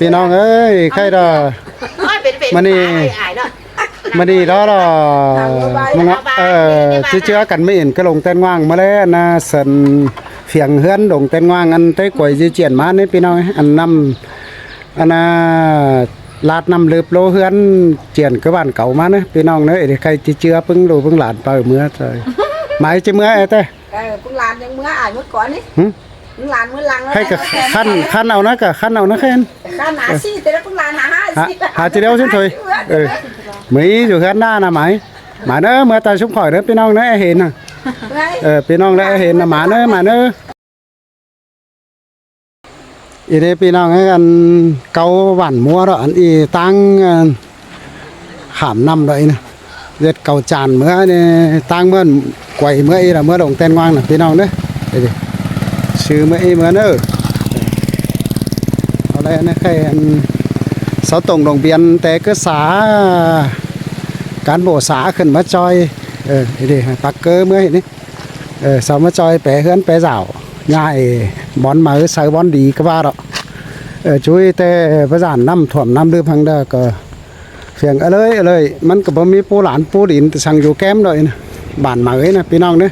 ພີ່ນ້ອງເອີຍ ໃຄດາ ມື້ນີ້ ມື້ນີ້ລາວ ເອີ ຊິເຈືອກັນມາເອັນກະຫຼົງແຕນງວາງມາແລ້ວນະ ສັນຝຽງເຮືອນດົງແຕນງວາງ ອັນເຕກວຍຊິຈຽນມານີ້ ພີ່ນ້ອງ ອັນນ້ຳ ອັນນ່າ ລາດນ້ຳລຶບໂລເຮືອນ ຈຽນຄືບ້ານເກົ່າມານະ ພີ່ນ້ອງເອີຍ ໃຄຊິເຈືອປຶ້ງລູກປຶ້ງຫຼານໄປເມືອໃຈ ໝາຍຊິເມືອແອແຕ່ ເອີ ປຶ້ງຫຼານຍັງເມືອ ອ້າຍໝົດກ່ອນນີ້ ຫຶ ປຶ້ງຫຼານມື້ຫຼັງ ໃຫ້ກະຄັນ ຄັນເອົານະ ກະຄັນເອົານະ ຄັນ ຄັນຫາ ເອີ ສີ່ ແຕ່ລະປຶ້ງຫຼານຫາ ຫ້າ ສີ່ ຫາ ຫາທີດຽວຊັ້ນເທີຍ ເອີ ມີຢູ່ເຮືອນໜ້ານະ ໝາຍ ມາເດີ ເມືອຕາຊຸມຂ້ອຍເດີ ພີ່ນ້ອງເດີ ເຫັນນະ ເອີ ພີ່ນ້ອງເດີ ເຫັນນະ ມາເດີ ມາເດີ. ອີເດ້ພີ່ນ້ອງເອີຍ ອັນເກົ່າບ້ານມົວເນາະ ອັນອີຕາງ ອັນຂ້າມນ້ຳດອກອີນະ ເວດເກົ່າຈານເມືອນີ້ ຕາງເມືອນກວຍເມືອອີລະ ເມືອດົງແຕນງວາງນະ ພີ່ນ້ອງເດີ ຊື່ເມືອອີເມືອເດີ ເອົາແລ້ວນະ ໃຄອັນເສົາຕົງດົງບຽນ ແຕ່ກຶສາ ການໂບສາຂຶ້ນມາຈ່ອຍ ເອີ ອີເດ້ ປັກເກີເມືອອີນີ້ ເອີ ເຊົາມາຈ່ອຍແປເຮືອນແປຊາວ ຍ້າຍບ່ອນໃໝ່ໃສ່ບ່ອນດີກະວ່າດອກ ເອີ ຈຸ້ຍແຕ່ປະສານນ້ຳຖ້ວມນ້ຳລຶບຫັ້ນເດີ ກະຟຽງອະເລີຍອະເລີຍ ມັນກະບໍ່ມີປູຫຼານປູດິນ ແຕ່ສັງຢູ່ແກ້ມດອກນະ ບ້ານໃໝ່ນະ ພີ່ນ້ອງເດີ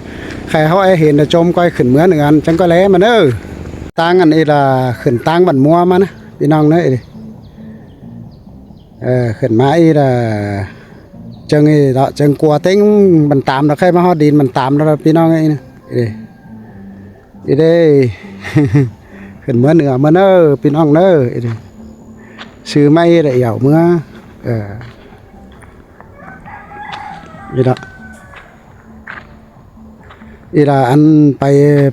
ໃຄເຮົາໄອເຫັນດະ ຈົ່ມກ້ອຍຂຶ້ນເມືອເໜືອ ຈັ່ງກ້ອຍແລມາເດີ ຕາງອັນອີລະ ຂຶ້ນຕາງບ້ານມົວມານະ ພີ່ນ້ອງເດີ ເອີ ຂຶ້ນມາອີລະ ຈັ່ງອີລະ ຈັ່ງກົວເຕັງມັນຕາມລະ ໃຄມາຮອດດິນມັນຕາມລະ ພີ່ນ້ອງເອີຍ ອີເດ້ ຂຶ້ນເມືອເໜືອເມືອເນີ ພີ່ນ້ອງເນີ ອີເດ້ ຊື້ໄມ້ລະອຽວເມືອ ເອີ ອີລະ ອີລະ ອັນໄປ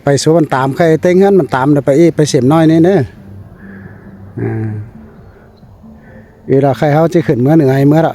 ໄປສວນມັນຕາມ ໃຄເຕັງເຮືອນມັນຕາມ ລະໄປອີກ ໄປເສມນ້ອຍນີ້ເນີ ອ່າ. ເວລາໃຄເຮົາຊິຂຶ້ນເມືອເໜືອໃຫ້ເມືອລະ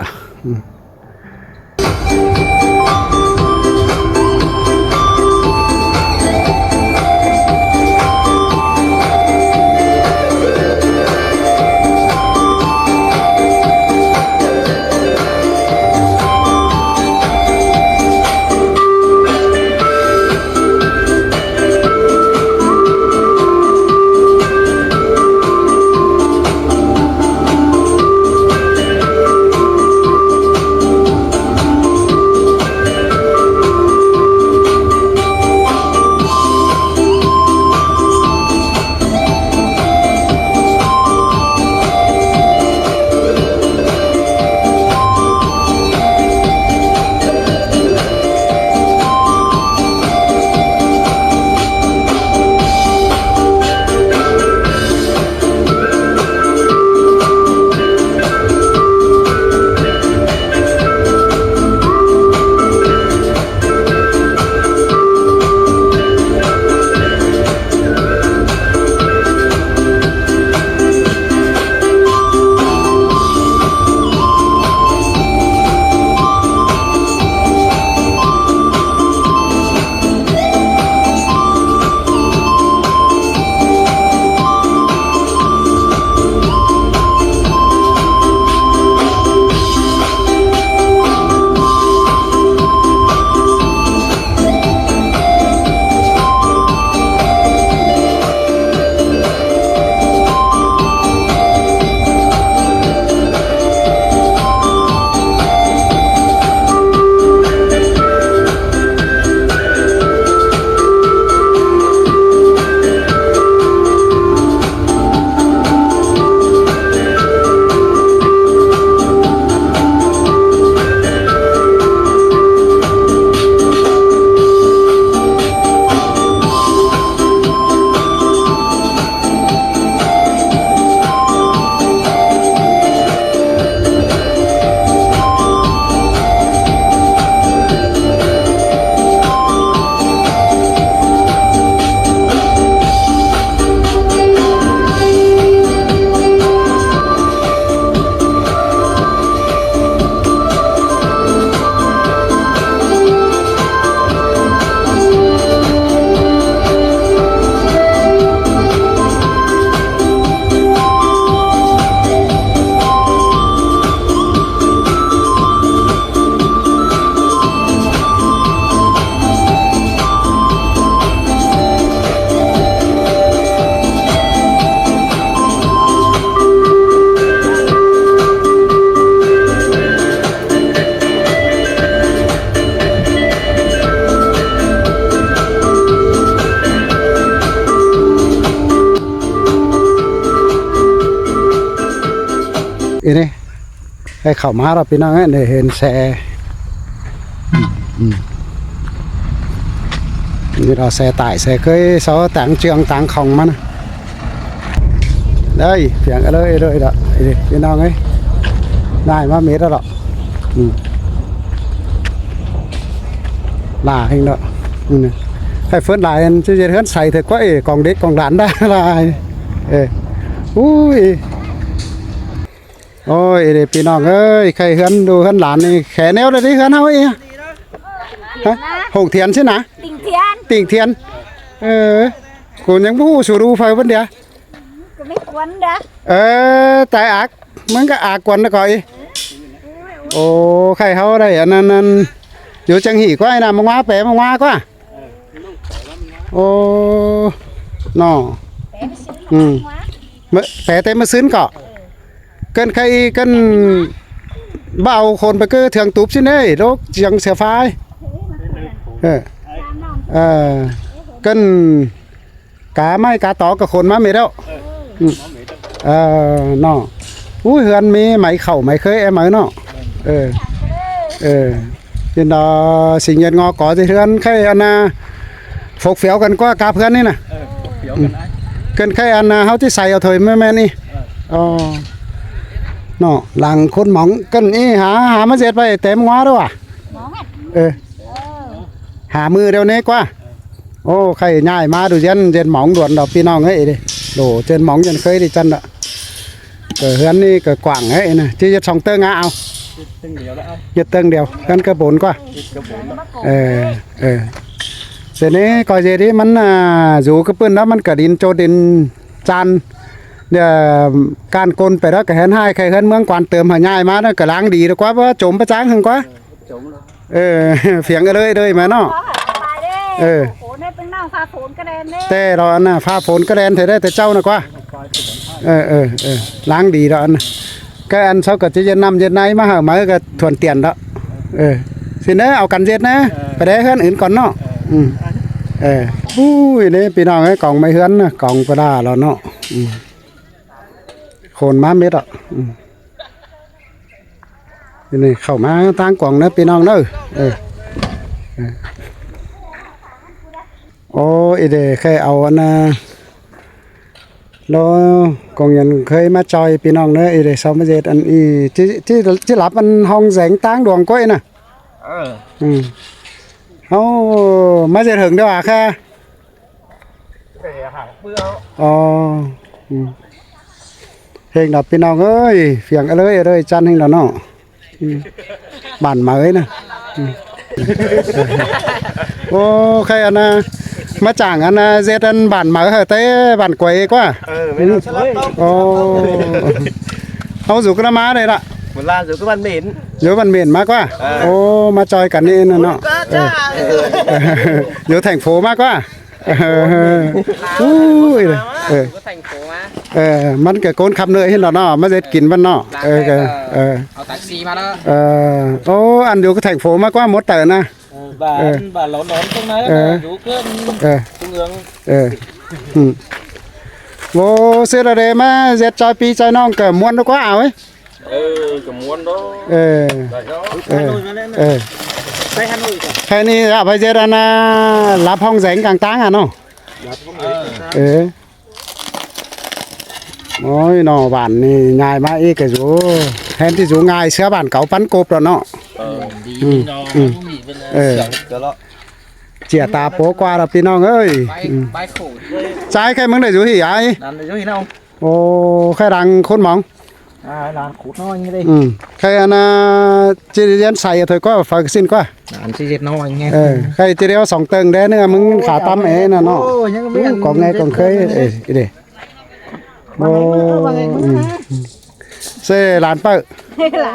ອີນີ້ ໃຫ້ເຂົ້າມາແລ້ວພີ່ນ້ອງເອີຍ ໄດ້ເຫັນແຊ ອືມ ນີ້ລະແຊຕາຍແຊເຄີຍ ເຊົາຕາງເຈື່ອງຕາງຂອງມັນ ເອີຍ ພຽງເລີຍເລີຍດອກ ພີ່ນ້ອງເອີຍ ນາຍມາເມັດແລ້ວດອກ ອືມ ຫຼາຍເນາະ ອືມ ໃຫ້ເຟີນຫຼາຍ ຊິເຮັດເຮືອນໃສ່ເຖິກວ່າ ເອີ ກອງເດັກກອງຫຼານໄດ້ຫຼາຍ ເອີ ອຸ້ຍ ໂອ້ຍ ເດ້ພີ່ນ້ອງເອີຍ ໃກ້ເຮືອນດູເຮືອນຫຼານນີ້ ແຂແນວໃດເຮືອນເຮົາອີ ຮະ ໂຮງທຽນຊີ້ນະ ຕິ່ງທຽນ ຕິ່ງທຽນ ເອີ ກູຍັງບໍ່ຮູ້ ສູດູໄຟເພິ່ນເດ ກໍມີຄວັນເດ ເອີ ຕາຍອາກ ມັນກໍອາກຄວັນນະກໍອີ ໂອ້ ໃກ້ເຮົາໄດ້ອັນນັ້ນ ອັນ ຢູ່ຈັງຫີກວ່ານະ ມາງວ່າແປ ມາງວ່າກວ່າ ໂອ້ ເນາະ ອືມ ແປແຕ່ມື້ຊືນກໍ ເກີນໄຄເກີນ ບໍ່ເອົາຄົນໄປເກີເທື່ອງຕູບຊິເດ້ ໂລກຈຽງເສຍຟາຍ ເອີ ເອີ ເກີນກາໄມ້ກາຕອກກະຂົນມາເມດແລ້ວ ເອີ ເນາະ ອຸ້ຍ ເຮືອນມີໄມ້ເຂົ້າໄມ້ເຄີຍແອໄໝເນາະ ເອີ ເອີ ເປັນດອກສິງເຫຍີດງໍກໍຈະເຮືອນໄຄອັນນາ ຟົກຟຽວກັນກວ່າກັບເຮືອນນີ້ນະ ເອີ ຟົກຟຽວກັນ ເກີນໄຄອັນນາ ເຮົາຊິໃສ່ເອົາເຖິງແມ່ນໆນີ້ ເອີ ອໍ ເນາະ ຫຼັງຄຸນໝອງກັນອີ ຫາ ຫາມາເຈັດໄປເຕັມຫົວດ້ວຍ ເອີ ຫາມື້ດຽວນີ້ກວ່າ ໂອ້ ໃຄ່ຍ້າຍມາດູເຢັນ ເຢັນໝອງດ່ວນດອກພີ່ນ້ອງເອີຍເດ້ ໂດ ເຈັນໝອງເຢັນເຄີຍດີຈັນດອກ ເອີ ເຮືອນນີ້ກໍກວ້າງເອີຍນະ ຊິເຮັດສອງເຕີງອາ ເອົາ ເຮັດເຕີງດຽວ ເຮືອນກໍບົນກວ່າ ເອີ ເອີ ເສຍນີ້ກໍເຈດີມັນ ອ່າ ຢູ່ກັບປຶ້ນແລ້ວ ມັນກໍດິນໂຈດິນຈານ ເອີ ການກົນໄປແລ້ວກໍແຮ່ນຮ້າຍ ໃຄ່ເຮືອນເມືອງກວານເຕີມ ຫາຍ້າຍມາແລ້ວກໍລ້າງດີກວ່າ ບໍ່ຈົມປະຈາງຫຶງກວ່າ ເອີ ພຽງເລີຍເລີຍມາເນາະ ເອີ ແຕ່ລະອັນນະ ຟ້າຝົນກໍແລ່ນແທ້ແຕ່ເຈົ້ານະກວ່າ ເອີ ເອີ ເອີ ລ້າງດີດອກອັນນະ ກໍອັນເຂົາກໍຈະເຢັນນ້ຳເຢັນໃນມາໃຫ້ ມາກໍຖ້ວນຕຽນດອກ ເອີ ຊິເນີ ເອົາກັນເຈັດນະ ໄປໄດ້ເຮືອນອື່ນກ່ອນເນາະ ອືມ ເອີ ອູ້ຍ ນີ້ພີ່ນ້ອງເອີຍ ກອງໄມ້ເຮືອນນະ ກອງປະດາລະເນາະ ອືມ ໂຄນມາເມັດອະ ອືມ ນີ້ເຂົ້າມາທາງກວາງເດີພີ່ນ້ອງເດີ ເອີ ເອີ ໂອ້ ອີເດເຄີຍເອົາອັນນະ ໂລ ກອງເງິນເຄີຍມາຈ່ອຍພີ່ນ້ອງເດີ ອີເດເຊົາມາເຮັດອັນອີ ທີ່ ທີ່ ທີ່ລັບອັນຫ້ອງແສງຕ່າງດວງກ້ອຍນະ ເອີ ອືມ ເຮົາມາເຮັດເຖິງເດີວ່າແຄ່ ອໍ ອືມ ເພງດອກພີ່ນ້ອງເອີຍ ພຽງເອີຍເອີຍ ຈັນແຮງດອກເນາະ ອືມ ບ້ານເໝີນະ ອືມ ໂອ້ ໃຄ່ອັນນະ ມາຈ້າງອັນນະ ເຮັດອັນບ້ານເໝີໃຫ້ແຕ່ບ້ານກວຍກວ່າ ເອີ ແມ່ນ ໂອ້ ເຮົາສູ່ກັນມາໄດ້ລະ ເວລາສູ່ກັນບ້ານເໝນ ຢູ່ບ້ານເໝນມາກວ່າ ເອີ ໂອ້ ມາຈ່ອຍກັນນີ້ນະເນາະ ເອີ ຢູ່ແຖງໂຟມາກວ່າ ເອີ ອູ້ຍ ເອີ ແຕ່ງໂຕມາ ເອີ ມັນກໍໂກນຄຳເນີຍເຫັນດອກເນາະ ມາເຮັດກິນມັນເນາະ ເອີ ກໍ ເອີ ເອົາແທັກຊີມາເນາະ ເອີ ໂອ້ ອັນຢູ່ແຖງໂຟມາກວ່າໝົດແຕ່ນະ ເອີ ບ້ານ ເອີ ບ້ານເຮົານອນຕົງນັ້ນ ເອີ ຢູ່ເກີນ ເອີ ຕົງເອືອງ ເອີ ອືມ ໂອ້ ເສຍລະເດ ມາເຮັດຈອຍພີ່ຈອຍນ້ອງກໍມ່ວນກວ່າເອົາ ເອີ ກໍມ່ວນດອກ ເອີ ໄດ້ເນາະ ເອີ ເອີ ໄປຫາໜ່ວຍກ່ອນ ແຄ່ນີ້ເອົາໄປເຮັດອັນນະ ລັບຫ້ອງແສງກາງຕາງອະເນາະ ລັບຫ້ອງແສງກາງຕາງ ເອີ ໂອ້ຍເນາະ ບ້ານນີ້ຍ້າຍມາອີກກໍຢູ່ ແທນທີ່ຢູ່ງ່າຍ ເສືອບ້ານເກົ່າປັນກົບແລ້ວເນາະ ເອີ ອືມ ເອີ ເຈຍຕາໂປກວ່າລະພີ່ນ້ອງເອີຍ ໄປ ອືມ ໄປໂຂດ ຈ່າຍແຄ່ມຶງໄດ້ຢູ່ທີ່ໃດ ນັ້ນຢູ່ທີ່ເນາະ ໂອ້ ແຄ່ດັງຄົນໝອງ ອ່າ ຫຼານຂູດນ້ອຍນີ້ເດ້ ອືມ ແຄ່ອັນນ່າ ຊິຮຽນໃສ່ເຖິງກວ່າ ຝາກສິ້ນກວ່າ ຫຼານຊິເຮັດນ້ອຍໄງ ເອີ ໃຄ່ຊິໄດ້ເອົາສອງເຕີງແດ່ ເນື້ອມຶງຂາຕ່ຳເອນະເນາະ ໂອ້ ຍັງບໍ່ມີ ກອງແງກອງເຄີຍ ເອີ ເດ້ ໂອ້ ອືມ ເຊ ຫຼານເປີ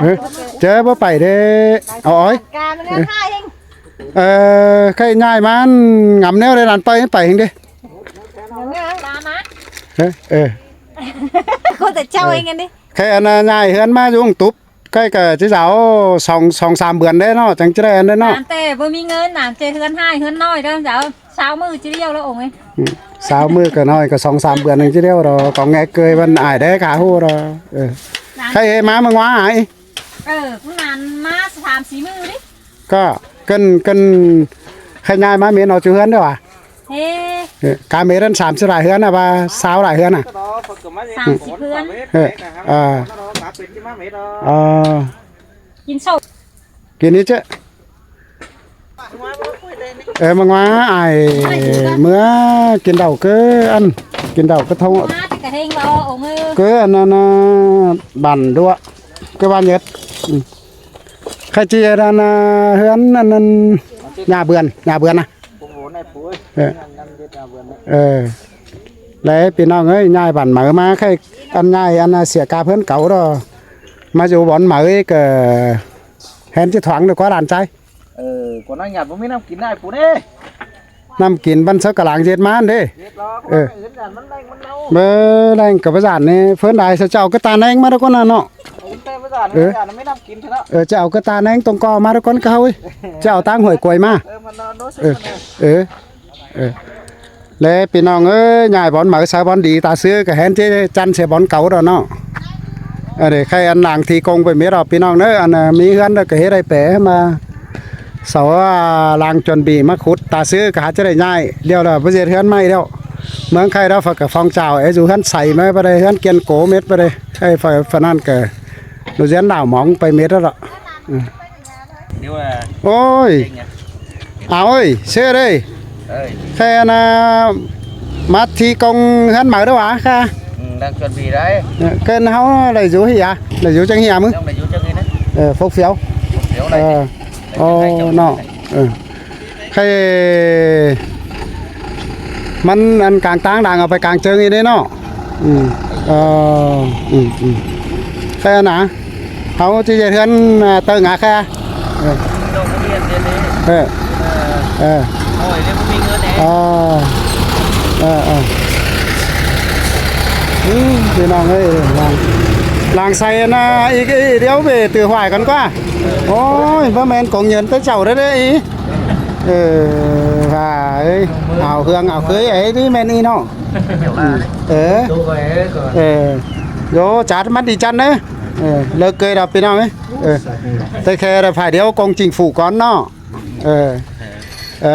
ເອີ ເຈີບໍ່ໄປເດ້ ເອົາອ້ອຍ ກາມັນເຮືອນຫາຍເອງ ເອີ ໃຄ່ຍ້າຍມາງາມແນວໃດ ຫຼານເປີໄປເອງເດ້ ເອີ ເອີ ຄົນແຕ່ເຈົ້າເອງອັນນີ້ ໃຄ່ອັນນ່າຍ້າຍເຮືອນມາຢູ່ຫຸງຕຸບ ໃກ້ກໍຊິເອົາສອງ ສອງສາມເດືອນເດ້ເນາະ ຈັ່ງຈະໄດ້ອັນນັ້ນເນາະ ຕາມແຕ່ບໍ່ມີເງິນ ຕາມແຕ່ເຮືອນຫາຍເຮືອນນ້ອຍເດີ ເຈົ້າ ຊາວມື້ຊິດຽວແລ້ວອົງເອີຍ ອືມ ຊາວມື້ກໍນ້ອຍ ກໍສອງສາມເດືອນຈັ່ງຊິດຽວດອກ ກໍແງກເກີຍມັນອາຍເດ້ ຂ້າຮູ້ດອກ ເອີ ໃຄເອມາເມືອງວາອ້າຍ ເອີ ຜູ້ນັ້ນມາສາມສີ່ມື້ນີ້ ກໍເກີນ ເກີນ ໃຄຍ້າຍມາເມນອອກຈາກເຮືອນເດີຫວາ ເຮ ເອີ ກາເມນສາມສິບຫຼາຍເຮືອນນະ ວ່າຊາວຫຼາຍເຮືອນນະ ສາມສິບເຮືອນ ເອີ ເອີ ເອີ ກິນເຂົ້າ ກິນນີ້ເຈ້ ເອີ ມາງວ່າອ້າຍເມືອກິນເຫຼົ້າເກີອັນ ກິນເຫຼົ້າກະທົງ ມາແຕ່ກະເຮັງບໍ່ໂອງເອີ ເກີອັນນັ້ນນະ ບ້ານດົວະ ເກີບ້ານເຫຍີດ ອືມ ໃຄຈີອັນນັ້ນນະ ເຮືອນອັນນັ້ນ ຍ່າເບືອນ ຍ່າເບືອນນະ ໂອ້ໂຫ ນາຍປູເອີຍ ເອີ ນຳເຮັດຍາເບືອນ ເອີ ແລະພີ່ນ້ອງເອີຍ ຍ້າຍບ້ານໃໝ່ມາ ໃຄອັນຍ້າຍອັນເສຍກາເຮືອນເກົ່າດອກ ມາຢູ່ບ່ອນໃໝ່ກະ ແຮ່ນຈະຖວາງດອກກວ່າຫຼານຊາຍ ເອີ ກວ່ານັ້ນຍາດບໍ່ມີນ້ຳກິນໄດ້ປູເດ້ ນ້ຳກິນບັນເຊົາກະຫຼາງເຈັດມາຫັ້ນເດ້ ເຮັດລອກ ເອີ ເຮັດຍາດມັນແລງມັນເນົ່າ ເບິ່ງແລງກະບໍ່ຢ້ານນີ້ ເພິ່ນໄດ້ເຈົ້າເອົາກະຕ່າແນງມາດອກກ່ອນນະເນາະ ເອີ ເຈົ້າເອົາກະຕ່າແນງຕົງກໍມາດອກກ່ອນເຂົາ ເຈົ້າເອົາຕາງຫ້ວຍກວຍມາ ເອີ ເອີ ເອີ ເອີ ແລະພີ່ນ້ອງເອີຍ ຍ້າຍບ່ອນໃໝ່ໃສ່ບ່ອນດີ ຕາຊື້ກະແຮ່ນເຈຈັນໃສ່ບ່ອນເກົ່າດອກເນາະ ເອີ ໃຄອັນຫຼັງທີ່ກົງໄປເໝິດດອກພີ່ນ້ອງເດີ ອັນມີເຮືອນແລ້ວກະເຮັດໃຫ້ແປມາ ເສົາວ່າຫຼັງຈົນບີມາຂຸດ ຕາຊື້ກະຫາຈະໄດ້ຍ້າຍ ດຽວລະບໍ່ເຮັດເຮືອນໃໝ່ແລ້ວ ເມືອງໄຄລາວ ເຂົາກະຟ້ອງເຈົ້າ ເອ ຢູ່ເຮືອນໃສມາບໍ່ໄດ້ ເຮືອນກຽນໂກເມັດບໍ່ໄດ້ ໃຄຝຣັ່ງນັ້ນກະ ໂຮງຮຽນລາວໝອງໄປເມັດແລ້ວລະ ອືມ ນີ້ວ່າ ໂອ້ຍ ເກັ່ງຫຍັງ ເອົາເອີຍ ເຊື່ອເດີ ເອີຍ ແຄ່ນະ ມາທີ່ກົງເຮືອນໃໝ່ເດີຫວາ ຄ່ະ ອືມ ດັງຈວນບີໄດ້ ເອີ ເກີນເຮົາໄດ້ຢູ່ເຮຍ ໄດ້ຢູ່ຈັກເຮຍມຶງ ຕ້ອງໄດ້ຢູ່ຈັກເຮຍນະ ເອີ ຟົກຟຽວ ຟົກຟຽວໄດ້ ເອີ ໂອ້ ເນາະ ເອີ ໃຄ່ມັນອັນກາງຕ່າງດ່າງເອົາໄປກາງເຈີງອີກເດ້ເນາະ ອືມ ເອີ ອືມ ອືມ ແຄ່ນະ ເຮົາຊິເຮັດເຮືອນ ເອີ ເຕີງອາແຄ່ ເອີ ເອີ ເອີ ເອີ ໂອ້ຍ ເລີຍບໍ່ມີເງິນເດ້ ເອີ ເອີ ເອີ ອືມ ພີ່ນ້ອງເອີຍ ລາງ ລາງໃສ່ນະ ອີກ ອີກດຽວໄປຕື້ຫວາຍກັນກວ່າ ໂອ້ຍ ບໍ່ແມ່ນກົງເງິນແຕ່ເຈົ້າເດ້ ເອີ ວ່າເອີຍ ເອົາເຮືອງເອົາເຄີຍ ເອີ ນີ້ແມ່ນອີ່ເນາະ ເອີ ເອີ ໂຢ ຈັດມັນດີຈັນເດີ ເອີ ເລີກເກີຍດອກພີ່ນ້ອງເອີຍ ເອີ ແຕ່ແຄ່ໄດ້ຝ່າຍດຽວກົງຈິງຟູກ່ອນເນາະ ເອີ ເອີ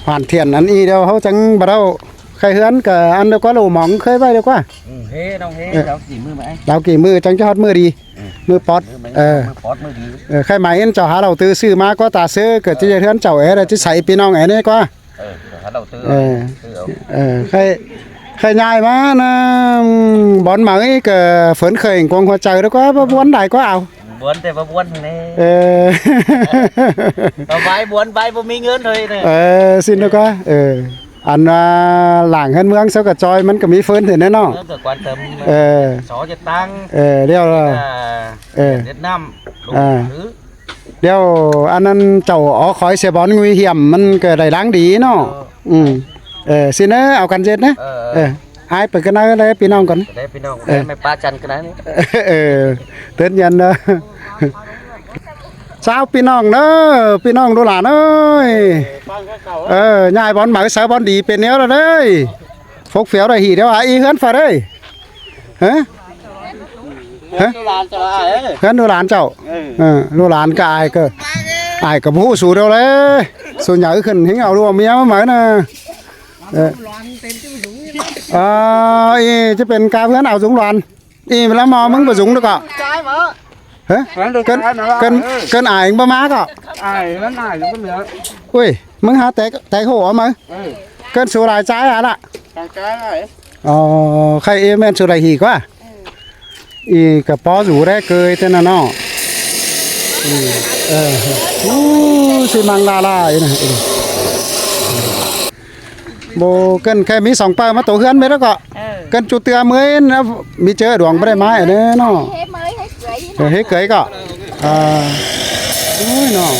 ຫວານທຽນອັນອີ່ດຽວເຮົາຈັ່ງບໍ່ເອົາ ໃຄ່ເຮືອນກະອັນດຽວກວ່າ ໂຫຼໝອງເຄີຍໄວ້ດຽວກວ່າ ອືມ ເຮ ນ້ອງເຮ ເອີ ລາວກີ້ມື້ມາ ລາວກີ້ມື້ຈັ່ງຈະຮອດມື້ດີ ອືມ ມື້ປອດ ມື້ ເອີ ມື້ປອດມື້ດີ ເອີ ໃຄ່ໝາຍເອັນເຈົ້າຫາເຮົາຕື້ຊື້ມາກໍຕາຊື້ ກໍຈະເຮັດເຮືອນເຈົ້າແອ ແລ້ວຈະໃສ່ພີ່ນ້ອງແອນີ້ກວ່າ ເອີ ຫາເຮົາຕື້ ເອີ ເອີ ໃຄ່ ໃຄ່ຍ້າຍມານະ ບ່ອນໃໝ່ກະເຟີນເຄີຍກວາງຫົວໃຈດຽວກວ່າ ບໍ່ບວນໄດ້ກວ່າເອົາ ບວນແຕ່ບໍ່ບວນແນ່ ເອີ ບໍ່ໄວ້ບວນໄວ້ບໍ່ມີເງິນເລີຍ ເອີ ສິ້ນດຽວກວ່າ ເອີ ອັນວ່າຫຼາງເຮືອນເມືອງເຊົາກະຈອຍ ມັນກະມີເຟີນເຫັນແນ່ເນາະ ເອີ ເອີ ຊໍຈະຕັ້ງ ເອີ ດຽວ ເອີ ເຮັດນ້ຳ ອ່າ ດຽວອັນນັ້ນເຈົ້າເອົາຄອຍໃສ່ບ່ອນງຸຍຫ້ຽມ ມັນກະໄດ້ລາງດີເນາະ ເອີ ອືມ ເອີ ຊິເນີ ເອົາກັນເຈັດເນີ ເອີ ເອີ ອ້າຍໄປກັນເດີ ພີ່ນ້ອງກ່ອນ ໄດ້ພີ່ນ້ອງ ເອີ ແມ່ປ້າຈັນກັນນະ ເອີ ເຕີນຢັນເດີ ຊາວພີ່ນ້ອງເດີ ພີ່ນ້ອງດູຫຼານເອີຍ ເອີ ຍ້າຍບ່ອນໃໝ່ໃສ່ບ່ອນດີເປັນແນວລະເດີ ຟົກຟຽວໄດ້ຫີດແລ້ວ ອີເຮືອນຝາເດີ ຮະ ຮະ ເຮືອນລູກຫຼານເຈົ້າອ້າຍເອີຍ ເຮືອນລູກຫຼານເຈົ້າ ເອີ ເອີ ລູກຫຼານກະອາຍກະ ອາຍກະບໍ່ຮູ້ສູດຽວແລະ ສ່ວນໃຫຍ່ຂຶ້ນເຮັງເອົາລູກເອົາເມຍມາໃໝ່ນະ ເອີ ອ່າ ອີ ຈະເປັນກາເຮືອນເອົາສູງຫຼານ ອີ ລະມໍມຶງບໍ່ສູງດອກກະ ຮະ ເກີນ ເກີນ ເກີນອາຍບໍ່ມາກໍ ອາຍມັນອາຍຢູ່ຄົນດຽວ ອຸ້ຍ ມຶງຫາແຕກ ແຕກໂຫເອົາມາ ເອີ ເກີນສູຫຼາຍຈ່າຍຫາລະ ຈ່າຍຫຼາຍ ອໍ ໃຄ່ເອແມ່ນສູໄດ້ຫີກວ່າ ເອີ ອີກະປໍຢູ່ແລເກີຍແຕ່ນະເນາະ ອືມ ເອີ ອູ້ ຊິມັງລາລາອີນະ ເອີ ບໍ່ ເກີນແຄ່ມີສອງປາມາໂຕເຮືອນໄປແລ້ວກໍ ເອີ ເກີນຈຸເທື່ອເມື່ອຍນະ ມີເຈີດວງບໍ່ໄດ້ມາແນ່ເນາະ ເອີ ເຮັດເກີຍກໍ ອ່າ ໂອ້ຍເນາະ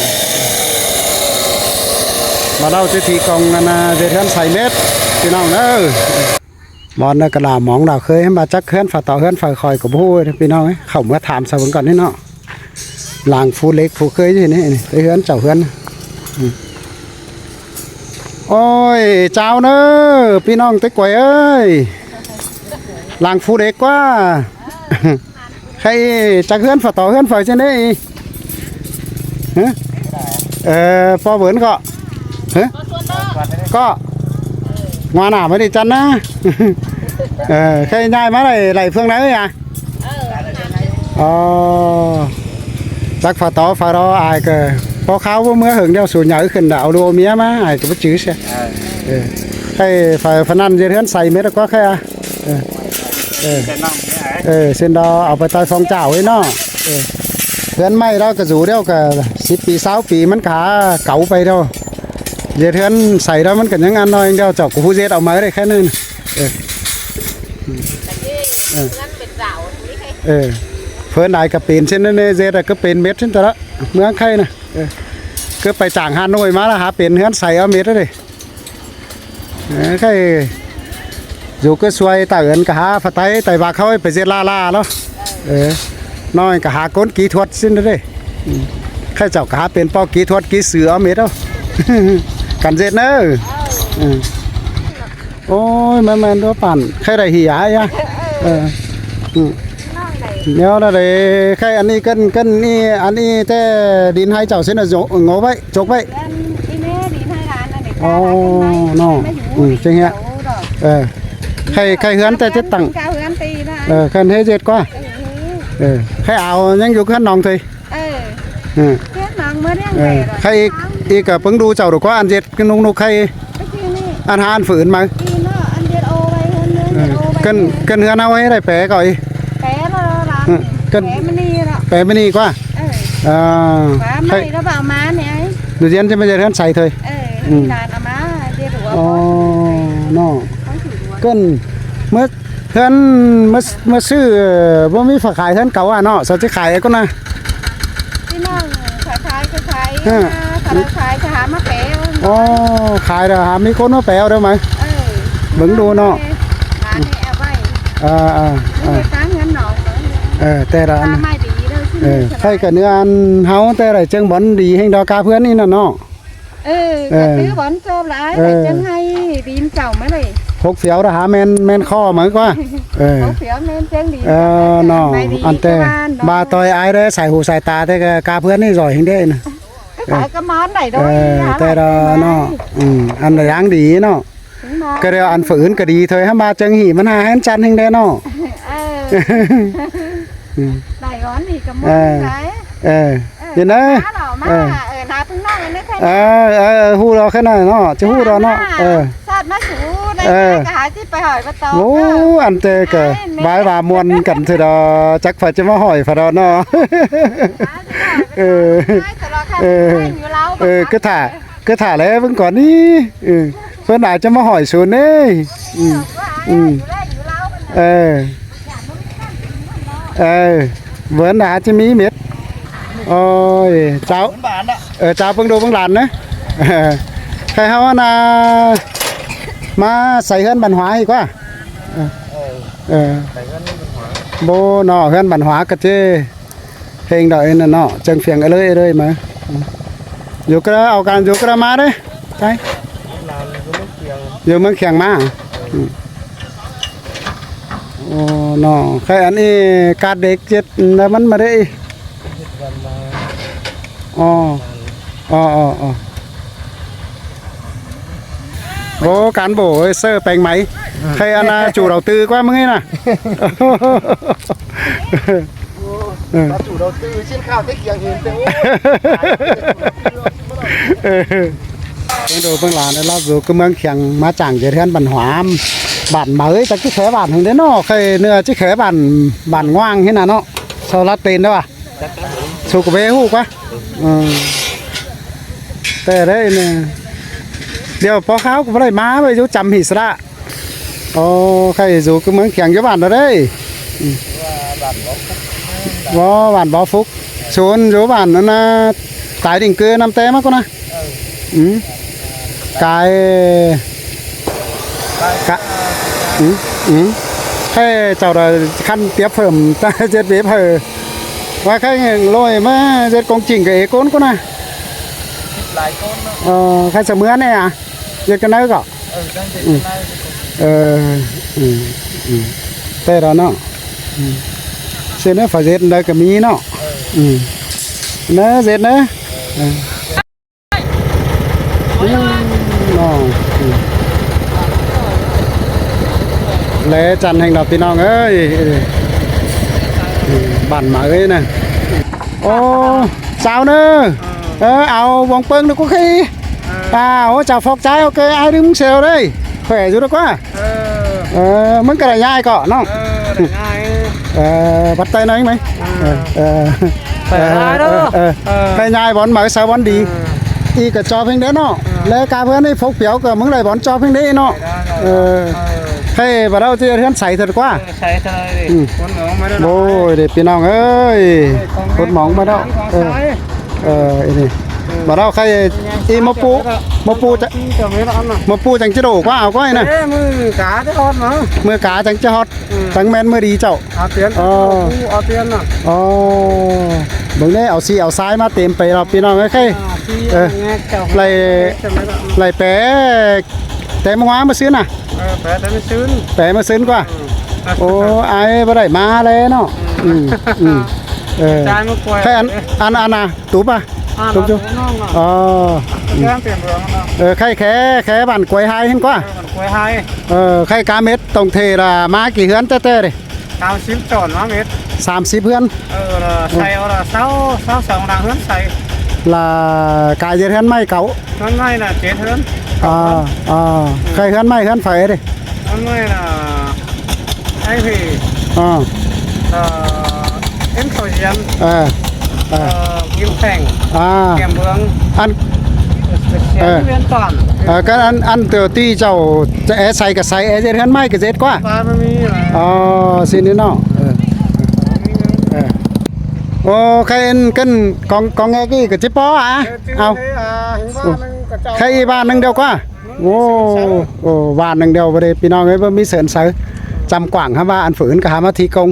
ມາເລົ່າທີ່ທີ່ກອງອັນນະ ເວເຮືອນໄຊເມັດ ພີ່ນ້ອງເດີ ບ່ອນໃດກະລາວໝອງລາວເຄີຍ ມາຈັກເຮືອນຝາເຕົາເຮືອນຝາຄອຍກໍບໍ່ຮູ້ພີ່ນ້ອງເອີຍ ເຂົ້າເມືອຖາມຊາວເບິ່ງກ່ອນນີ້ເນາະ ລາງພູເຫຼັກພູເຄີຍຢູ່ນີ້ ນີ້ໄປເຮືອນເຈົ້າເຮືອນ ອືມ ໂອ້ຍ ເຈົ້າເນີ ພີ່ນ້ອງເຕັກກວຍເອີຍ ລາງພູເຫຼັກກວ່າ ໃຜຈັກເຮືອນຝາຕໍເຮືອນຝາຈັ່ງໃດ? ຮະ? ເອີ ປໍເຫວີນເກາະ ຮະ? ເກາະ ງວາໜ້າມານີ້ຈັນນະ. ເອີ ໃຜຍ້າຍມາໄດ້ ໄຫຼເຟືອງໃດອະ? ອໍ ຈັກຝາຕໍຝາດໍ ອ້າຍກໍພໍຄາວບໍ່ເມືອເຫິງແລ້ວ ສູນໃຫຍ່ຂຶ້ນ ເອົາລູກເອົາເມຍມາ ອ້າຍກໍບໍ່ຈື່ເສຍ. ເອີ ໃຜຝາ ຝານັ້ນເຮັດເຮືອນໃສ່ເມັດກວ່າໃຜອະ. ເອີ ເອີ ເອີ ເຊັ່ນດາວເອົາໄປຕາຍຟອງເຈົ້າເອີຍເນາະ. ເອີ ເຮືອນໄມ້ລາວກະຢູ່ແລ້ວກະສິບປີຊາວປີ ມັນກະເກົ່າໄປແລ້ວ. ເຮັດເຮືອນໃສ່ລາວມັນກະຍັງອັນນ້ອຍດຽວ ເຈົ້າກະຮູ້ເຮັດເອົາມາໄດ້ແຄ່ນັ້ນ. ເອີ ເອີ ເອີ ເພິ່ນໄດ້ກະເປັນເຊັ່ນນັ້ນແນ່ ເຮັດກະເປັນເມັດເຊັ່ນຕະລະເມືອງໄຄນະ. ເອີ ຄືໄປຈ້າງຮາໂນ້ຍມາລະຫາເປັນເຮືອນໃສ່ເອົາເມັດເດ້. ເອີ ໃຄຢູ່ກະຊ່ວຍຕາເອີນກະຫາຝາໄຕໄຕບັກເຮົາໄປເຈັດລ້າໆເນາະ. ເອີ ນ້ອຍກະຫາກົນກີທວດຊິນເດ້. ອືມ ໃຄເຈົ້າກະຫາເປັນປອກກີທວດກີເສືອເອົາເມັດເອົາ ກັນເຈັດເນີ. ອືມ ໂອ້ຍ ແມ່ນໆ ຕົວປານ ໃຄໄດ້ຫີອາຍອະ. ເອີ ອືມ ແນວໃດ ໃຄອັນນີ້ເກີນ ເກີນນີ້ ອັນນີ້ແຕ່ດິນໃຫ້ເຈົ້າຊິນະ ໂງໄວ້ ຈົກໄວ້. ອໍ ເນາະ ອືມ ຈັ່ງເຮັດ ເອີ ໃຄ ໃຄເຮືອນແຕ່ເຈັດຕັ້ງ ເອີ ຄັນເຮັດເຈັດກວ່າ. ເອີ ໃຄອາວຍັງຢູ່ເຮືອນນ້ອງເທີຍ. ເອີ ເອີ ເຮັດໜັງມາລ້ຽງແບບ ເອີ ໃຄອີກ ອີກກະເບິ່ງດູເຈົ້າດູກວ່າ ອັນເຈັດນຸກໆ ໃຄ ອັນຫາອັນຝືນມາ ເອີ ເກີນ ເກີນເຮືອນເຮົາໃຫ້ໄດ້ແປເຂົາອີກ ແປລະລະ ເອີ ເກີນ ແປມານີ້ລະ ແປມານີ້ກວ່າ. ເອີ ອ່າ ແປໄມ້ລະເອົາມານີ້ ດູເຢັນຈະມາເຮັດເຮືອນໃສ່ເທີຍ. ເອີ ອືມ ຫຼານເອົາມາເຮັດຫົວ ອໍ ເນາະ ເກີນເມື່ອ ເຮືອນມາ ມາຊື້ ບໍ່ມີຝາຂາຍເຮືອນເກົ່າອະເນາະ ສາວຊິຂາຍກ່ອນນະ ພີ່ນ້ອງ ຂາຍຂາຍຂາຍ ເອີ ຂາຍຂາຍຈະຫາມາແປເອົາ. ອໍ ຂາຍແລ້ວຫາມີຄົນມາແປເອົາໄດ້ໄໝ? ເອີ ເບິ່ງດູເນາະ ເອີ ເອີ ເອີ ເອີ ແຕ່ລະອັນ ເອີ ໃຜກະເນື້ອອັນເຮົາແຕ່ລະເຈີງບ່ອນດີແຮງດອກກາເພື່ອນນີ້ນະເນາະ. ເອີ ເອີ ກະຖືວ່າມັນໂຊບຫຼາຍ ເອີ ຈັ່ງໃຫ້ດີນເຈົ້າມາເລີຍ ຫົກຝຽວລະຫາແມ່ນ ແມ່ນຂໍ້ມາກວ່າ ເອີ ຫົກຝຽວແມ່ນຈັ່ງດີ ເອີ ເນາະ ອັນແຕ່ບາຕ່ອຍອາຍເດ້ ສາຍຫູສາຍຕາແຕ່ກະ ກາເພື່ອນນີ້ຊ່ອຍແຮງເດ້ນະ ຂາຍກະມານໄດ້ດອກ ເອີ ແຕ່ລະເນາະ ອືມ ອັນລະຢ່າງດີເນາະ ກະໄດ້ອັນຝືນກະດີ ເທີຍຫາມາຈັ່ງຫີມັນຫາແຮງຈັນແຮງເດ້ເນາະ ເອີ ອືມ ໄດ້ຮ້ອນນີ້ກະມານໄດ້ ເອີ ເອີ ຢູ່ນະ ເອີ ເອີ ເອີ ໜ້າເພິ່ງນ້ອງອັນນີ້ ເອີ ເອີ ຮູ້ດອກຂະໜາດເນາະ ຈະຮູ້ດອກເນາະ ເອີ ຊາດມາສູ່ໄດ້ ເອີ ກະຫາຊິໄປຫອຍປາຕອງ ໂອ້ ອັນແຕ່ກະບາຍວ່າມ່ວນກັນເທື່ອດອກ ຈັກໃຜຈະມາຫອຍພະດອກເນາະ ເອີ ເອີ ເອີ ກະຖ້າ ກະຖ້າແລເບິ່ງກ່ອນນີ້ ເອີ ເພິ່ນອາດຈະມາຫອຍສູນເດ້ ອືມ ອືມ ເອີ ເອີ ເວີນໜາຈະມີເມັດ ໂອ້ຍ ເຈົ້າ ເອີ ເຈົ້າເບິ່ງດູເບິ່ງຫຼານນະ ໃຫ້ເຮົານະ ມາໃສ່ເຮືອນບັນຫວາອີກວ່າ ເອີ ເອີ ບໍ່ເນາະ ເຮືອນບັນຫວາກະເຈ ເພງດອກເອີນນະເນາະ ເຈີງພຽງເອີເລີຍເອີເລີຍມາ ຢູ່ກະເອົາການ ຢູ່ກະມາເດ້ ໄປ ຢູ່ເມືອງຂຽງມາ ໂອ້ ເນາະ ໃຄອັນນີ້ກາດເດັກເຈັດ ແລ້ວມັນມາໄດ້ ອໍ ອໍ ອໍ ໂອ້ ການໂບເຊີແປງໄໝ ໃຄອັນນ່າ ຈູເອົາຕື້ກວ່າມື້ນີ້ນະ ເອີ ມາຈູເອົາຕື້ ຊິນຂ້າວແຕ່ຂຽງເຫັນແຕ່ ໂອ້ ເບິ່ງດູເບິ່ງຫຼານ ລາວຢູ່ກະເມືອງຂຽງ ມາຈ້າງເຮັດເຮືອນບັນຫວາ ບ້ານເໝີ ຈັກຊິແຂບ້ານຫັ້ນເດ້ເນາະ ໃຄເໜືອຊິແຂບ້ານ ບ້ານຫວ່າງຫັ້ນນະເນາະ ຊາວລາວເຕັນເດ້ວ່າ ສຸກເວຮູ້ກວ່າ ເອີ ແຕ່ໄດ້ແນ່ ດຽວພໍຄາວກະບໍ່ໄດ້ມາເວີຍ ຢູ່ຈຳຫີສະລະ ອໍ ໃຄຢູ່ກະເມືອງຂຽງ ຢູ່ບ້ານໃດ ອືມ ບໍ່ ບ້ານບໍ່ຟຸກ ໂຊນຢູ່ບ້ານນັ້ນນະ ຕາຍດິງເກີນຳແຕ່ມາກວ່ານະ ອືມ ກາຍ ກະ ອືມ ອືມ ໃຫ້ເຈົ້າໄດ້ຄັນປຽບເພີ່ມ ເຈັດປີເພີ ວ່າໃຄໂລຍມາເຈັດກົງຈິງກະເອກົນກວ່ານະ ຫຼາຍຄົນເນາະ ເອີ ໃຄສະເໝືອນແນ່ອະ ເຮັດກັນໄດ້ກໍ ເອີ ເອີ ອືມ ອືມ ແຕ່ລະເນາະ ອືມ ເຊັ່ນແນວຝາເຈັດໃດກໍມີເນາະ. ເອີ ອືມ ເນີເຈັດເນີ. ເອີ ອືມ ນ້ອງ ອືມ ແລຈັນແຫ່ງດອກ ພີ່ນ້ອງເອີຍ. ເອີ ອືມ ບ້ານໝາເອີຍນະ. ໂອ້ ສາວເນີ. ເອີ ເອີ ເອົາວົງເປິງນະກູຄີ. ເອີ ອ່າ ໂອ້ ເຈົ້າຟອກຈາຍ ໂອເຄ ອ້າຍດຶງເຊວເລີຍ ແຂວຢູ່ດອກວ່າ. ເອີ ເອີ ມັນກໍໄດ້ງ່າຍເກາະນ້ອງ. ເອີ ໄດ້ງ່າຍ. ເອີ ບັດໄຕໜ້ອຍໄໝ. ເອີ ເອີ ເອີ ໄປຫາເດີ. ເອີ ເອີ ໄປຍ້າຍບ່ອນໃໝ່ ສາວບ່ອນດີ. ເອີ ອີກກະຈອບເພງເດ້ເນາະ. ເອີ ແລກາເພື່ອນນີ້ຟົກປຽວກໍມຶງໄດ້ບ່ອນຈອບເພງເດ້ເນາະ. ເອີ ເອີ ໃຫ້ບໍ່ເຮົາຈະເຮືອນໃສເຖິງກວ່າ. ເອີ ໃສເຖິງ. ອືມ ໂອ້ຍເດ້ພີ່ນ້ອງເອີຍ ຄົນໝອງມາແລ້ວ. ເອີ ເອີ ອີນີ້ ເອີ ບໍ່ເຮົາໃຄອີໝໍປູ ໝໍປູຈະ ໝໍປູຈັ່ງຈະໂດກວ່າເອົາກ້ອຍນະ. ເອີ ມື້ກາຈະຮອດເນາະ ມື້ກາຈັ່ງຈະຮອດ. ອືມ ຈັ່ງແມ່ນມື້ດີເຈົ້າ. ເອົາຕຽນ ເອີ ເອົາຕຽນນະ. ອໍ ເບິ່ງເດ້ ເອົາສີເອົາຊາຍມາເຕັມໄປແລ້ວ ພີ່ນ້ອງເອີຍ. ອ່າ ເອີ ໄລ່ ໄລ່ແປ ແຕ່ມື້ວານມື້ຊືນນະ. ເອີ ແປແຕ່ມື້ຊືນ ແປມື້ຊືນກວ່າ. ອືມ ໂອ້ ອ້າຍບໍ່ໄດ້ມາແລ້ວເນາະ. ອືມ ອືມ ເອີ ໃຄອັນ ອັນ ອັນນະ ຕູປະ ອ່າ ຕຸ້ມຈຸ ອໍ ເອີ ໃຄແຄ່ ແຄ່ບ້ານກວຍໄຮຫັ້ນກວ່າ. ເອີ ບ້ານກວຍໄຮ. ເອີ ໃຄກາເມັດຕົງເທລະ ມາກີ່ເຮືອນແຕ່ໆເດ້. ສາມສິບຈອນມາເມັດ ສາມສິບເຮືອນ. ເອີ ລະໃສ່ເອົາລະ ເຊົາ ເຊົາສອງຫຼັງເຮືອນໃສ່ ລະກາຍເຮັດເຮືອນໃໝ່ເກົ່າ. ເຮືອນໃໝ່ນະ ເຈັດເຮືອນ. ອ່າ ອ່າ ອືມ ໃຄເຮືອນໃໝ່ເຮືອນໃຜເດ້. ເຮືອນໃໝ່ນະ ໄອ້ພີ ອ່າ ເອີ ເອັນເຂົາຢຽນ ເອີ ເອີ ກິນແຂງ ອ່າ ແກມເບືອງ ອັນ ເອີ ເຮືອນຕອນ ເອີ ກໍອັນ ອັນໂຕທີ່ເຈົ້າຈະແອໃສ່ກໍໃສ່ ແອເຮັດເຮືອນໃໝ່ກໍເຮັດກວ່າ. ບ້ານມັນມີ. ອໍ ຊິນີ້ເນາະ. ເອີ ເອີ ໂອ້ ໃຄອັນກັນກອງ ກອງແງກອີກກໍຊິພໍອາ. ເອີ ເອົາ ເອີ ເອີ ໃຄອີກບ້ານໜຶ່ງດຽວກວ່າ. ໂອ້ ໂອ້ ບ້ານໜຶ່ງດຽວບໍ່ໄດ້ ພີ່ນ້ອງເອີຍ ບໍ່ມີເສີນໃສ ຈຳກວ້າງຫາວ່າອັນຝືນກໍຫາມາທີ່ກົງ.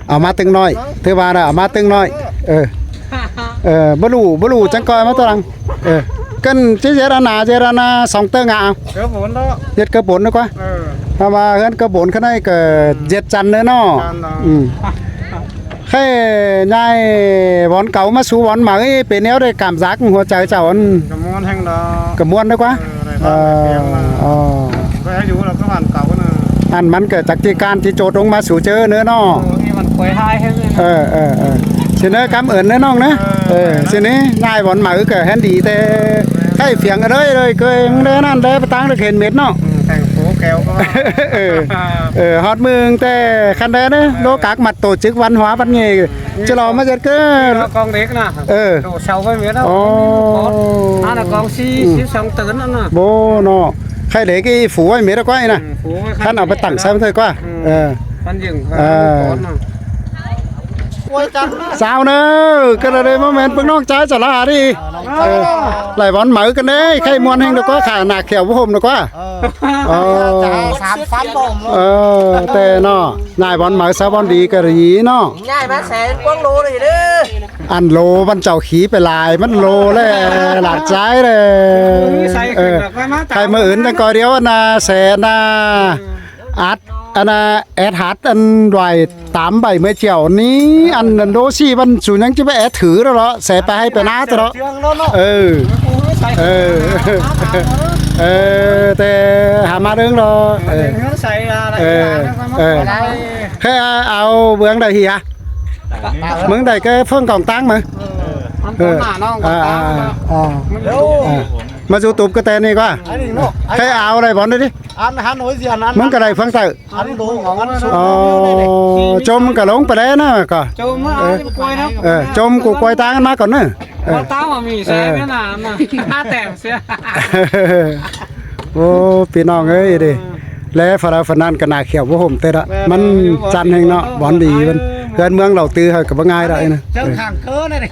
ເອົາມາຕຶງນ້ອຍ ຖືວ່າເອົາມາຕຶງນ້ອຍ. ເອີ ເອີ ບໍ່ຮູ້ ບໍ່ຮູ້ ຈັ່ງກ່ອຍມາຕອນຫຼັງ. ເອີ ກັນຊິເຮັດອັນນາ ເຮັດອັນນາສອງເຕີງອາ ເກີບບົນເນາະ ເຮັດເກີບບົນດີກວ່າ. ເອີ ຖ້າວ່າເຮືອນເກີບບົນຂະໄນກໍເຮັດຈັນເດີເນາະ. ອືມ ໃຫ້ຍ້າຍບ່ອນເກົ່າມາສູ່ບ່ອນໃໝ່ ເປັນແນວໃດກາມສັກຫົວໃຈເຈົ້າ? ອັນ ກະມ່ວນແຮງດອກ ກະມ່ວນເດ້ກວ່າ. ເອີ ເອີ ໄດ້ ເອີ ໄດ້ປຽບມາ ອໍ ໄດ້ຢູ່ແລ້ວກໍບ້ານເກົ່ານະ. ອັນມັນກະຈັກທີ່ການທີ່ໂຈດລົງມາສູ່ເຈີເນີເນາະ. ເອີ ນີ້ມັນຄວາຍຮ້າຍແຮງເລີຍນະ. ເອີ ເອີ ເອີ ຊິເນີກຳເອີ້ນເດີນ້ອງເນີ. ເອີ ເອີ ຊິນີ້ຍ້າຍບ່ອນໃໝ່ກະແຮງດີແຕ່ ໃກ້ຟຽງກັນເລີຍ ເລີຍເກີຍມຶງແດ່ນັ້ນແດ່ປະຕັງເດີເຫັນເມັດເນາະ. ອືມ ແຕ່ງໂປແກວກໍວ່າ ເອີ ເອີ ຮອດມຶງແຕ່ຄັນແດ່ເດີ ໂລກາກມັດໂຕຈຶ່ກວັນຫົວບັນເງ ຈະລໍມາເຈັດເກີ ກອງເຫຼັກນະ. ເອີ ໂຕເຊົາໄວ້ເມດ. ອໍ ອັນນະກອງສີ່ສິບສອງເຕີນນັ້ນນະ. ໂບເນາະ ໄຂ່ເຫຼັກອີຟູໄວ້ເມດກວ່ານີ້ນະ. ອືມ ປູໄວ້ ຄັນເອົາໄປຕັ້ງໃສ່ມັນເຖິງກວ່າ. ອືມ ເອີ ມັນຍິ່ງ ເອີ ສາວເນີ ກໍໄດ້ມາແມ່ນເພິ່ນນ້ອງຊາຍສາລານີ້. ເອີ ຫຼາຍວັນເໝີກັນເດ້ ໄຂ່ມ່ວນແຮງດອກກວ່າ ຂາໜ້າແຂ້ວບໍ່ຫົມດອກກວ່າ. ເອີ ເອີ ສາມພັນບໍ່ຫົມ. ເອີ ແຕ່ເນາະ ນາຍບ່ອນໃໝ່ຊາວບ່ອນດີກໍດີເນາະ ຍ້າຍມາແສນກວ່າໂລເລີຍເດີ. ອັນໂລມັນເຈົ້າຂີ່ໄປຫຼາຍ ມັນໂລແລ້ວຫຼາກຈາຍເລີຍ. ເອີ ໃສ່ມື້ອື່ນຈັ່ງກ່ອຍດຽວອັນນາແສນນາ ອັດອັນນາແອດຫັດອັນໄວ້ຕາມໃບເມື່ອຈຽວນີ້ ອັນໂລສີ່ມັນສູຍັງຈະໄປແອດຖືແລ້ວເນາະ ແສໄປໃຫ້ໄປນາຕະເນາະ. ເອີ ເອີ ເອີ ແຕ່ຫາມາເລື່ອງດອກ. ເອີ ເອີ ເອີ ເອີ ເອົາເບື້ອງໃດເຮຍ ເມືອງໃດກໍເພິ່ງກອງຕັ້ງມາ. ເອີ ມາຢູທູບກໍແຕ່ນີ້ກວ່າ ໃຫ້ເອົາໄດ້ບໍ່ນີ້. ອັນຫັ້ນໂຫຍຊິອັນນັ້ນ ມັນກໍໄດ້ເຟືອງເຕີບ. ອໍ ຈົ່ມກໍລົງໄປແລ້ວນະກໍ ຈົ່ມ ເອີ ຈົ່ມກູກວຍຕາງກັນມາກ່ອນເນີ. ເອີ ເອີ ໂອ້ ພີ່ນ້ອງເອີຍເດ້ ແລຝຣັ່ງຝຣັ່ງນັ້ນກໍໜ້າຂຽວບໍ່ຫົມແຕ່ລະ ມັນຈັນແຮງເນາະ ບ່ອນດີເພິ່ນ ເຮືອນເມືອງເຫຼົ່າຕື້ເຮົາກໍບໍ່ງ່າຍດອກນະ. ເຈີຂ້າງເກີນເດ້